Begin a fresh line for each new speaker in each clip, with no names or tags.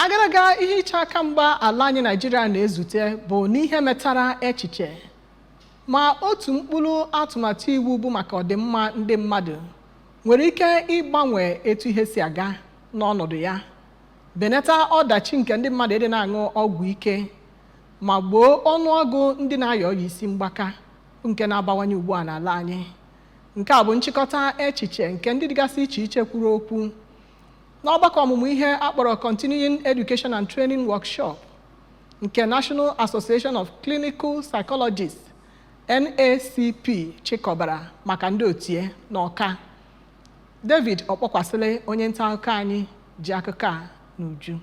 Agaraga ihe iche aka mgba ala anyị Naijiria na-ezute bụ n'ihe metara echiche ma otu mkpụrụ atụmatụ iwu bụ maka ọdịmma ndị mmadụ nwere ike ịgbanwe etu ihe si aga n'ọnọdụ ya, benata ọdachi nke ndị mmadụ ịdị na-aṅụ ọgwụ ike, ma gboo ọnụọgụ ndị na-aya ọrịa isi mgbaka nke na-abawanye ugbu a n'ala anyị. Nke a bụ nchịkọta echiche nke ndị dịgasị iche iche kwuru okwu n'ọgbakọ ọmụmụ ihe akpọrọ Continuing Education and Training Workshop nke National Association of Clinical Psychologists, NACP, chịkọbara maka ndị otie n'Ọka. David Ọkpọkwasịrị, onye nta akụkọ anyị, ji akụkọ a n'uju.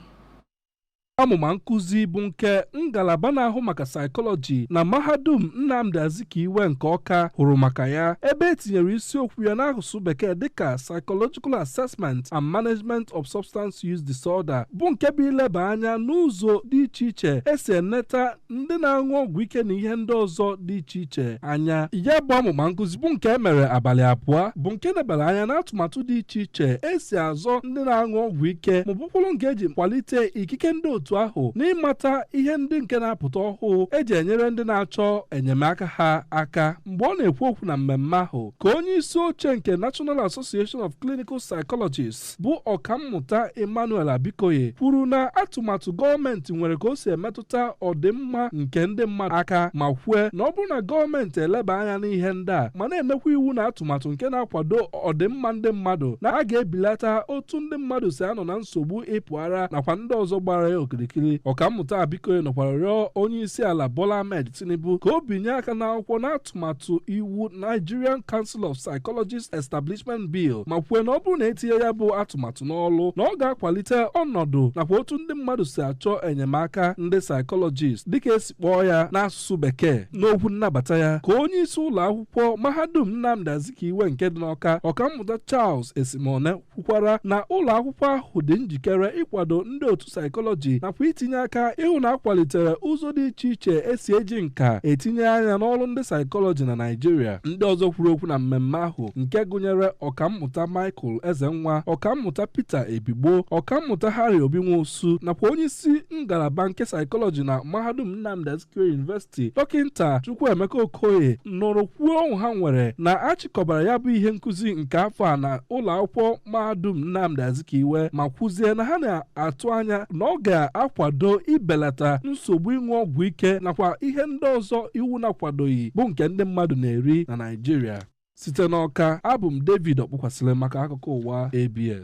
Amụma nkụzi bụ nke ngalaba na-ahụ maka saịkọlọji na Mahadum Nnamdi Azikiwe nke Ọka hụrụ maka ya, ebe e tinyere isiokwu ya n'asụsụ Bekee dịka Psychological Assessment and Management of Substance Use Disorder, bụ nke bụ ileba anya n'ụzọ dị iche iche esi eneta ndị na-aṅụ ọgwụ ike na ihe ndị ọzọ dị iche iche anya. Ya bụ amụma nkụzi, bụ nke e mere abalị 2, bụ nke lebara anya n'atụmatụ dị iche iche esi azọ ndị na-aṅụ ọgwụ ike, ma ọ bụkwụrụ nke eji kwalite ikike ndị otu ahụ n'ịmata ihe ndị nke na-apụta ọhụụ eji enyere ndị na-achọ enyemaka ha aka. Mgbe ọ na-ekwu okwu na mmemme ahụ, ka onye isi oche nke National Association of Clinical Psychologists, bụ Ọkammụta Emmanuel Abikoye, kwuru na atụmatụ gọọmenti nwere ka o si emetụta ọdịmma nke ndị mmadụ aka, ma kwue na ọ bụrụ na gọọmenti eleba anya n'ihe ndị a ma na-emekwa iwu na atụmatụ nke na-akwado ọdịmma ndị mmadụ, na a ga-ebilata otu ndị mmadụ si anọ na nsogbu ịpụ ara nakwa ndị ọzọ gbara ya okirikiri. Ọkammụta Abikoye nọkwara rịọ onye isi ala Bola Ahmed Tinubu ka o binye aka n'akwụkwọ n'atụmatụ iwu Nigerian Council of Psychologists Establishment Bill, ma kwue na ọ bụrụ na etinye ya bụ atụmatụ n'ọlụ, na ọ ga-akwalite ọnọdụ nakwa otu ndị mmadụ si achọ enyemaka ndị psychologist, dịka esi kpọọ ya n'asụsụ Bekee. N'okwu nnabata ya, ka onye isi ụlọ akwụkwọ Mahadum Nnamdi Azikiwe nke dị n'Ọka, Ọkammụta Charles Esimone, kwukwara na ụlọ akwụkwọ ahụ dị njikere ịkwado ndị otu saịkọlọji nakwa itinye aka ịhụ na akwalitere ụzọ dị iche iche esi eji nka etinye anya n'ọrụ ndị saịkọlọji na Naịjirịa. Ndị ọzọ kwuru okwu na mmemme ahụ, nke gụnyere Ọkammụta Michael Ezenwa, Ọkammụta Peter Ebigbo, Ọkammụta Harry Obinwosu, nakwa onye isi ngalaba nke saịkọlọji na Mahadum Nnamdi Azikiwe University, Dọkịnta Chukwuemeka Okoye, nọrọ kwuo ọṅụ ha nwere na achịkọbara ya bụ ihe nkụzi nke afọ a na ụlọ akwụkwọ Mahadum Nnamdi Azikiwe, ma kwuzie na ha na-atụ anya na ọ ga-akwado ibelata nsogbu ịṅụ ọgwụ ike nakwa ihe ndị ọzọ iwu na-akwadoghị bụ nke ndị mmadụ na-eri na Naịjirịa. Site n'Ọka, abụ m David Ọkpụkwasịrị maka akụkọ ụwa ABS.